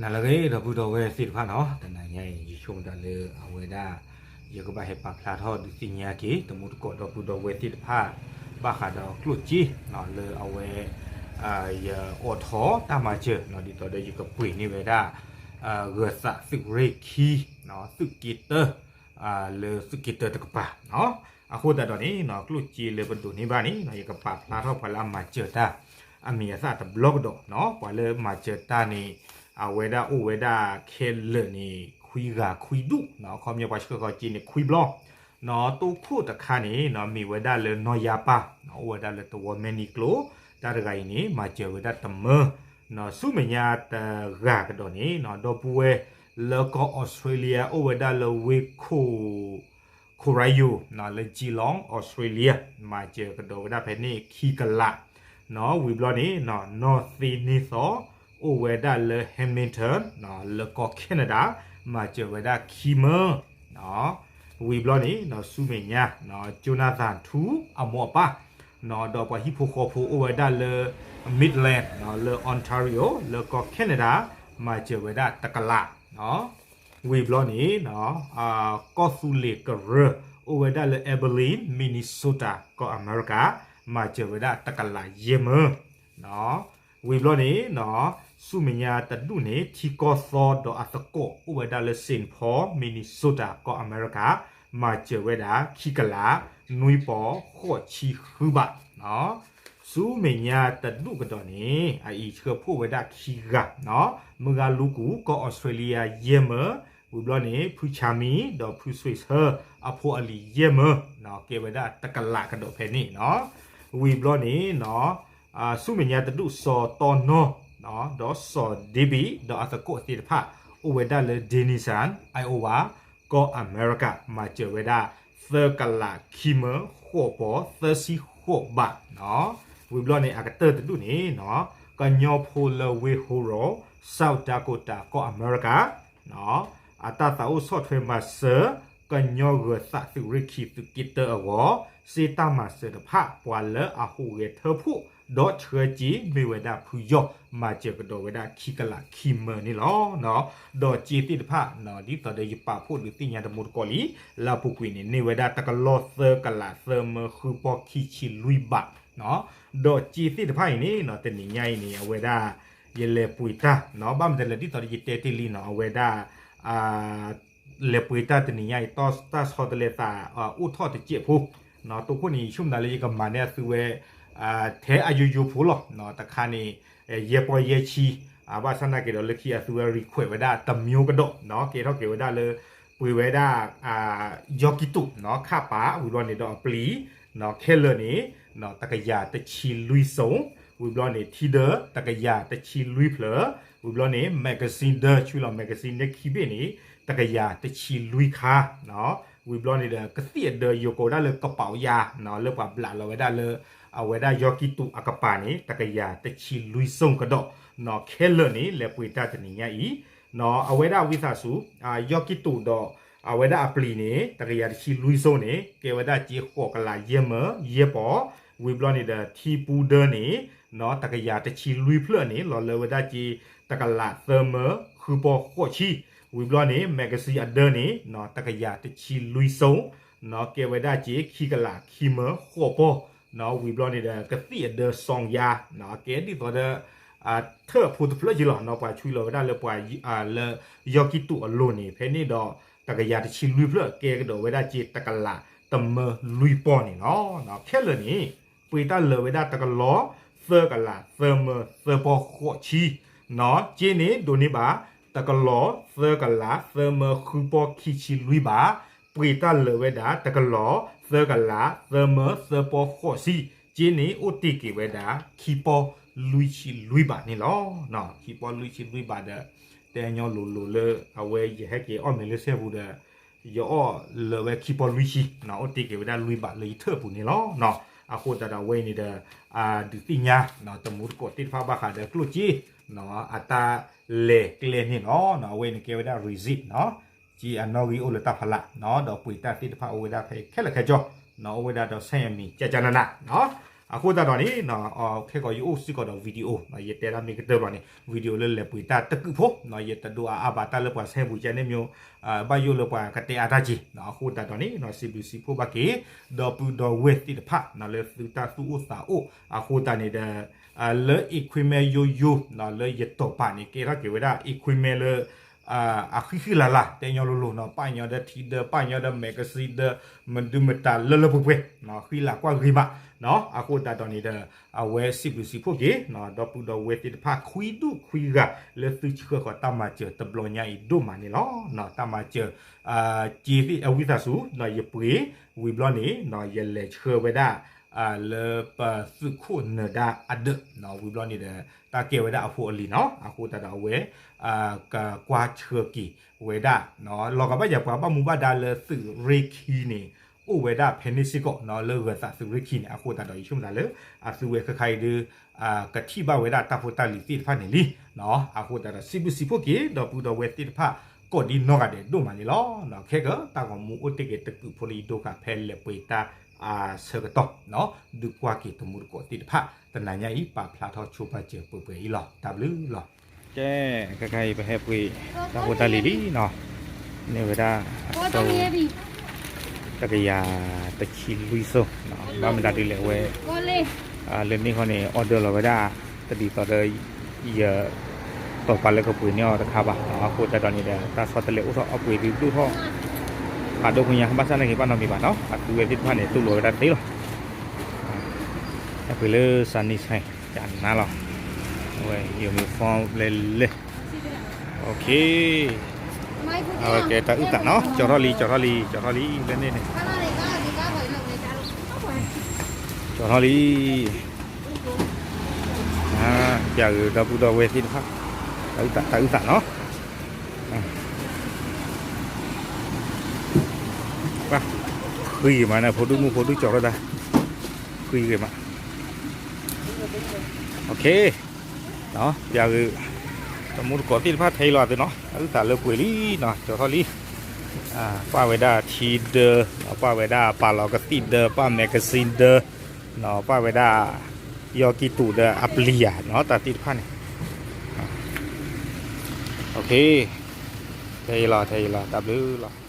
နၤလၢအဂ့ၤ ဒီပုၢ်ဒီဝဲၢ်သ့ၣ်တဖၣ်နီၤ, တနၤညါအံၤ ယဆိကမိၣ်တၢ်လၢအဝဲဒၣ် ယကဘၣ်ဟဲပာ်ဖျါထီၣ်ဒုးသ့ၣ်ညါက့ၤ တမူတကိးဒီပုၢ်ဒီဝဲၢ်သ့ၣ်တဖၣ် ဘၣ်ဃးဒီးကျိၣ်စ့ လၢအဝဲ ယအိးထီၣ်တၢ်မၤစၢၤ ဒ်သိးဒီးယကပှ့ၤန့ၢ်ဝဲဒၣ် ဂၢၤသးသုးရ့ၣ်ခံ သုးက့တၢ လၢသုးက့တၢတကပၤ အဃိသတးဒီးန့ၣ် ကျိၣ်စ့လၢပဒိးန့ၢ်ဘၣ်န့ၣ် ယကပာ်ဖျါထီၣ်ပှၤလၢအမၤစၢၤတၢ် အမံၤအသၣ်တဘျီကဒီးနီၤ, ပှၤလၢမၤစၢၤတၢ်န့ၣ် အဝဲဒၣ်အိၣ်ဝဲဒၣ်ခဲလၢာ်န့ၣ် ခွံဂၤခွံဒူၣ်နီၤ, ခီပညီပှၤဆှၢဃီၤစ့န့ၣ် ခွံဘျီနီၤ, တိခိၣ်တခါန့ၣ်နီၤ မ့ၢ်ဝဲဒၣ်လၢနီၢ်ယါပၢ်နီၤ, အိၣ်ဝဲဒၣ်လၢတဝီမဲၣ်နံၤကျိၤ, တၢ်တဂၤအံၤန့ၣ် မၤစၢၤဝဲဒၣ်တမၢနီၤ, ဆူမဲာ်ညါတဂၤကဒီးန့ၣ်နီၤ ဒီပုၢ်ဝဲၢ်လၢကီၢ်အီစထြ့လယါ အိၣ်ဝဲဒၣ်လၢဝ့ၢ်ခိၣ် ခိရယိၤ လၢ Geelong Australia မၤစၢၤကဒီးဝဲဒၣ်ဖဲန့ၣ်ခံကလးနီၤ, ဝံၤဘျီန့ၣ် နီၢ်သ့န့ၢ်သီ အိၣ်ဝဲဒၣ်လၢ Hamilton လၢကီၢ် Canada မၤစၢၤဝဲဒၣ်ခံမၢ ဝံၤဘျီန့ၣ် ဆူမဲာ်ညါ ကၠိနၣ်သၣ်ထူ အမိၢ်အပၢ် ဒီးပှၤဟံၣ်ဖိဃီဖိအိၣ်ဝဲဒၣ်လၢ Midland လၢ Ontario လၢကီၢ် Canada မၤစၢၤဝဲဒၣ်တကလး ဝံၤဘျီန့ၣ် ကီၢ်သူလ့ၤကရၢ အိၣ်ဝဲဒၣ်လၢ Abilene Minnesota ကီၢ်အမဲရကၤ မၤစၢၤဝဲဒၣ်တကလးယဲၢ်မၢ ဝံၤဘျီန့ၣ် ဆူမဲာ်ညါတဒူၣ်န့ၣ် ထံကီၢ်သီဒီးအသကိး အိၣ်ဝဲဒၣ်လၢ Saint Paul Minnesota ကီၢ်အမဲရကၤ မၤစၢၤဝဲဒၣ်ခံကလး နွံပီၤဃိးဆံဃုဘး ဆူမဲာ်ညါတဒူၣ်ကဒီးန့ၣ် အအံၤဆှၢဖှိၣ်ဝဲဒၣ်ခံဂၤ မုၢ်ဂၤလူကူၣ် ကီၢ်အီစထြ့လယါယဲၢ်မၢ ဝံၤဘျီန့ၣ် ဖုဆါမံ ဒီးဖုဆွ့ၣ်ဆၢ အဖိအလံၤယဲၢ်မၢ ကဲဝဲဒၣ်တကလးကဒီးဖဲန့ၣ်နီၤ, ဝံၤဘျီန့ၣ် ဆူမဲာ်ညါတဒူၣ် စီၤတီနီၢ် ဒီးစီၤဒ့ဘံၣ် ဒီးအသကိးသ့ၣ်တဖၣ် အိၣ်ဝဲဒၣ်လၢ Denison Iowa ကီၢ်အမဲရကၤ မၤစၢၤဝဲဒၣ် သၢကလးခံမၢ ဃိးပီၤသၢဆံဃိးဘးနီၤ, ဝံၤဘျီန့ၣ် အကတၢၢ်တဒူၣ်န့ၣ် ကညီဖိလၢဝ့ၢ်ဟိရိး South Dakota ကီၢ်အမဲရကၤ အတၢ်သးအိၣ်ဆီၣ်ထွဲမၤစၢၤ ကညီဂၢၤသးသုးရ့ၣ်ခံသုးက့တၢအဂီၢ် စ့တၢ်မၤစၢၤတဖၣ် ပှၤလၢအဟူးဂဲၤထၢဖှိၣ် ဒီးဆှၢစ့မ့ၢ်ဝဲဒၣ်ဖုယီၢ် မၤစၢၤကဒီးဝဲဒၣ်ခံကလးခံမၢန့ၣ်လီၤ. ဒီးစ့သ့ၣ်တဖၣ် ဒ်သိးဒီးယပာ်ဖှိၣ်ဒုးသ့ၣ်ညါတမူတကိးလံ လၢအပူၤကွံာ်န့ၣ် န့ၢ်ဝဲဒၣ်တကလီၢ်သၢကလးသၢမၢဃုပီၢ်ခံဆံလွံၢ်ဘး ဒီးစ့သ့ၣ်တဖၣ်အံၤန့ၣ် တနံၤညါအံၤန့ၣ် အဝဲဒၣ် ယလဲၤပှ့ၤတၢ် ဘၣ်မနုၤလဲၣ် ဒ်သိးဒီးယတဲတ့ၢ်လံနီၤ အဝဲဒၣ် လဲၤပှ့ၤတၢ်တနံၤညါအံၤ တၢ်ဆီတလဲသး အိၣ်ထီၣ်တစဲးဖိ တိခိၣ်န့ၣ် ယဆိကမိၣ်လၢယကမၤန့ၢ်အသုဝဲ ထဲအယိယိဖိလီၤ. တခါန့ၣ် ယဲၢ်ပီၢ်ယဲၢ်ဆံ ဘၣ်ဆၣ်သနာ်က့ဒီးလၢခံအသုဝဲ request ဝဲဒၣ်တမျိုးကဒီး ကဲထီၣ်က့ၤဝဲဒၣ်လၢ ပှ့ၤဝဲဒၣ် ယီၢ်ကံၢ်တူာ် ခၣ်ပၤ ဝံၤဘျီန့ၣ်ဒီးအပျံၤ ခဲလၢာ်န့ၣ် တကယၤတဆံလွံၢ်စိ ဝံၤဘျီန့ၣ် ထံဒၢ တကယၤတဆံလွံၢ်ဖျၢၣ် ဝံၤဘျီန့ၣ် magazine ဒၢ ဆူလီၤ magazine ဒၢခံဘ့ၣ်န့ၣ် တကယၤတဆံလွံၢ်ခါ ဝံၤဘျီန့ၣ်ဒီး ကသံၣ်အဒၢ ယိၤကိးဒၣ်လၢကပီးယၤ လၢပှၤဘျးလီၤဝဲဒၣ်လၢ အဝဲဒၣ်ယီၢ်ကံၢ်တူာ်အကပၤန့ၣ် တကယၤတဆံလွံၢ်စိကဒီး ခဲလၢာ်န့ၣ် လဲၤပှ့ၤတၢ်တနံၤညါအံၤ အဝဲဒၣ်ဝံသးစူၤ ယီၢ်ကံၢ်တူာ်ဒီး အဝဲဒၣ်အပျံၤန့ၣ် တကယၤတဆံလွံၢ်စိန့ၣ် ကဲဝဲဒၣ်စ့ဃိးကလးယဲၢ်မၢယဲၢ်ပီၢ် ဝံၤဘျီန့ၣ်ဒီး ထံပူဒၢန့ၣ် တကယၤတဆံလွံၢ်ဖျၢၣ်န့ၣ် လီၤလၢဝဲဒၣ်စ့ တကလးသၢမၢဃုပီၢ်ဃိးဆံ ဝံၤဘျီန့ၣ် magazine အဒၢန့ၣ် တကယၤတဆံလွံၢ်စိ ကဲဝဲဒၣ်စ့ခံကလးခံမၢဃိးပီၢ် ဝံၤဘျီန့ၣ်ဒီး ကသံၣ်အဒၢစီၤယၤ ကဲဒ်သိးဒီး ထၢၣ်ဖိတဖျၢၣ်က့လီၤ ပှၤဆွံလီၤဝဲဒၣ်လၢပှၤ လၢယီၢ်ကံၢ်တူာ်အလိၤန့ၣ် ဖဲန့ၣ်ဒီး တကယၤတဆံလွံၢ်ဖျၢၣ် ကဲကဒီးဝဲဒၣ်စ့တကလးတမၢလွံၢ်ပီၢ်န့ၣ်လီၤ. ခဲလၢာ်န့ၣ် ပှ့ၤတၢ်လၢာ်ဝဲဒၣ်တကလီၢ် သၢကလးသၢမၢသၢပီၢ်ဃိးဆံ စ့န့ၣ်ဒိးန့ၢ်ဘၣ် တကလီၢ် သၢကလး သၢမၢဃုပီၢ်ခံဆံလွံၢ်ဘး ပှ့ၤတၢ်လၢာ်ဝဲဒၣ် တကလီၢ် သၢကလး သၢမၢသၢပီၢ်ဃိးဆံ စ့န့ၣ်အိၣ်တ့ၢ်က့ၤဝဲဒၣ် ခံပီၢ်လွံၢ်ဆံလွံၢ်ဘးန့ၣ်လီၤ. ခံပီၢ်လွံၢ်ဆံလွံၢ်ဘးဒီး တဲညီလိၤလိၤလၢ အဝဲယဟဲက့ၤအီၣ်မ့ၤလၢစဲပူၤဒီး ယအီၣ်လၢာ်ဝဲခံပီၢ်လွံၢ်ဆံ အိၣ်တ့ၢ်က့ၤဝဲဒၣ်လွံၢ်ဘးလၢယထၢၣ်ပူၤန့ၣ်လီၤ. အဃိသတးဒီးအဝဲအံၤန့ၣ်ဒီး ဒုးသ့ၣ်ညါ တမူတကိးသ့ၣ်တဖၣ်ဘၣ်ဃးဒီးကျိၣ်စ့ အတၢ်လဲၤကျဲန့ၣ်လီၤ. အဝဲန့ၣ်ကဲဝဲဒၣ် receipt စ့အနီၣ်ဂံၢ်အိၣ်လၢတၢ်ဖီလာ် ဒီးပှ့ၤတၢ်သ့ၣ်တဖၣ်အိၣ်ဝဲဒၣ်ဖဲခဲလၢာ်ခဲဆ့ အိၣ်ဝဲဒၣ်ဒီးဆဲၣ်အမံၤ ကကနန နီၤ. အဃိသတးဒီးန့ၣ် ခဲကီးယအိၣ်စ့ၢ်ကီးဒီး video ယတဲဒၣ်မ့ၢ်ကတၢၢ်ဘၣ်န့ၣ် video လၢလဲၤပှ့ၤတၢ်တကုးဖိ ယတဒိအါအါဘၣ်တၢ်လၢပှၤဆဲပူၤကဲန့ၣ်မ့ၢ် ဘၣ်ယိၣ်လၢပှၤကတဲအါတၢ်က့ၤ အဃိသတးဒီးန့ၣ် စံးဘျုးစံးဖှိၣ်ဘၣ်က့ၤ ဒီပုၢ်ဒီဝဲၢ်သ့ၣ်တဖၣ် လၢသုတၢ်သူၣ်အိၣ်သးအိၣ် အဃိသတးန့ၣ်ဒီး လၢ equipment ယိယိ လၢယတီၤပာ်န့ၣ် ကဲထီၣ်က့ၤဝဲဒၣ် equipment လၢ အဃံဃံလၤလၤ တဲညီလိၤလိၤ ပာ်ညီဒီးထံဒၢ ပာ်ညီဒီး magazine ဒၢ မဒုမတၤလၢလၢပှဲၤပှဲၤ ဃံလၤကွၢ်ဂ့ၤမး အဃိသတးဒီးန့ၣ်ဒီး အဝဲစံးဘျုးစံးဖှိၣ်က့ၤ ဒီပုၢ်ဒီဝဲၢ်သ့ၣ်တဖၣ် ခွံဒူၣ်ခွံဂၤ လၢသုဆှၢဃီၤတၢ်မၤစၢၤတဘျီညါအံၤဒိၣ်မးန့ၣ်လီၤ. တၢ်မၤစၢၤ က့သ့ၣ်အဝံသးစူၤ ယပှ့ၤ ဝံၤဘျီန့ၣ် ယလဲၤဆှၢဝဲဒၣ် လၢပသုးခိၣ်နၢၤဒါအဒၢး ဝံၤဘျီန့ၣ်ဒီး တၢ်ကဲဝဲဒၣ်အဖိအလံၤနီၤ အဃိသတးဒီးအဝဲ ကကွၢ်ဆှၢက့ၤဝဲဒၣ် လီၤဂာ်ဘၣ်ယၤပှၤဘၣ်မူဘၣ်ဒါလၢသုးရ့ၣ်ခံန့ၣ် အိၣ်ဝဲဒၣ်ဖဲန့ၣ်စ့ၢ်ကီးနီၤ လၢဂၢၤသးသုးရ့ၣ်ခံန့ၣ် အဃိသတးဒီးယဆိကမိၣ်သးလၢ အသုဝဲခဲခါအံၤဒုး ကထံၣ်ဘၣ်ဝဲဒၣ်တၢ်ဖိတၢ်လံၤသ့ၣ်တဖၣ်န့ၣ်လံ အဃိသတးဒီးစံးဘျုးစံးဖှိၣ်က့ၤ ဒီပုၢ်ဒီဝဲၢ်သ့ၣ်တဖၣ် ကိးဒံနီၢ်ဂၤဒဲးဒိၣ်မးန့ၣ်လီၤ. ခဲကတၢ်ဂီၤမူအိၣ်တ့ၢ်က့ၤတကုးဖိလၢယဒိဃာ်ဖဲလဲၤပှ့ၤတၢ်အဆၢကတီၢ် ဒုးကွၢ်က့ၤတမူတကိးသ့ၣ်တဖၣ် တနၤညါအံၤ ပာ်ဖျါထီၣ်ဆိပာ်စၢၤပှဲၤပှဲၤအံၤလီၤ. တၢ်ဘျုးလီၤ. ကဲ ခဲခါအံၤပဟဲပှ့ၤ တၢ်ဖိတၢ်လံၤလံနီၤ န့ၢ်ဝဲဒၣ် တကယၤတဆံလွံၢ်စိ ဘၣ်မတၤဒ်လဲၣ်ဝဲ လၢန့ၣ်ခီန့ၣ် order လီၤဝဲဒၣ် တဒ်သိးဒီး ယ တီၤပာ်လၢကပှ့ၤန့ၢ်အီၤတခါဘၣ် အဃိသတးဒီးန့ၣ်ဒီး တၢ်ဆီတလဲအိၣ်ထီၣ်အပှ့ၤဒုးဒိၣ်ထီၣ် ဖးဒိၣ်ဖိညါ ဘၣ်ဆၣ်နာ်က့ၤဘၣ်နီတမံၤဘၣ်နီၤ အသုဝဲသ့ၣ်တဖၣ်န့ၣ် တူၢ်လိာ်ဝဲဒၣ်သ့လီၤ အပှ့ၤလၢ Sunny Sign ကနါလီၤ အဝဲ uniform လဲၤလဲၤ OK အဝဲကဲတၢ်အုၣ်သးနီၤ ကၠီၤထီၣ်လံ ကၠီၤထီၣ်လံ ကၠီၤထီၣ်လံ လၢန့ၣ်န့ၣ် ကၠီၤထီၣ်လံ ပျၢ်ဂ့ၤဒီပုၢ်ဒီဝဲၢ်သ့ၣ်တဖၣ် တၢ်အုၣ်သး တၢ်အုၣ်သးနီၤ ပှၤ ဃံဂ့ၤမးန့ၣ် ဖိဒုမုၣ်ဖိဒုကၠီၤထီၣ်တၢ် ဃံဂ့ၤမး OK ပျၢ်ဂ့ၤ တမူတကိးသ့ၣ်တဖၣ်ထဲအံၤလီၤသုနီၤ တၢ်အုၣ်သးလၢပှ့ၤလံနီၤ ကၠီၤထီၣ်လံ ပာ်ဝဲဒၣ်ထံဒၢ ပာ်ဝဲဒၣ်ပာ်လီၤကသံၣ်ဒၢ ပာ် magazine ဒၢ ပာ်ဝဲဒၣ် ယီၤကံတူးဒီးအပျံၤယၤနီၤ တၢ်သ့ၣ်တဖၣ်န့ၣ် OK ထဲအံၤလီၤ ထဲအံၤလီၤ တၢ်ဘျုးလီၤ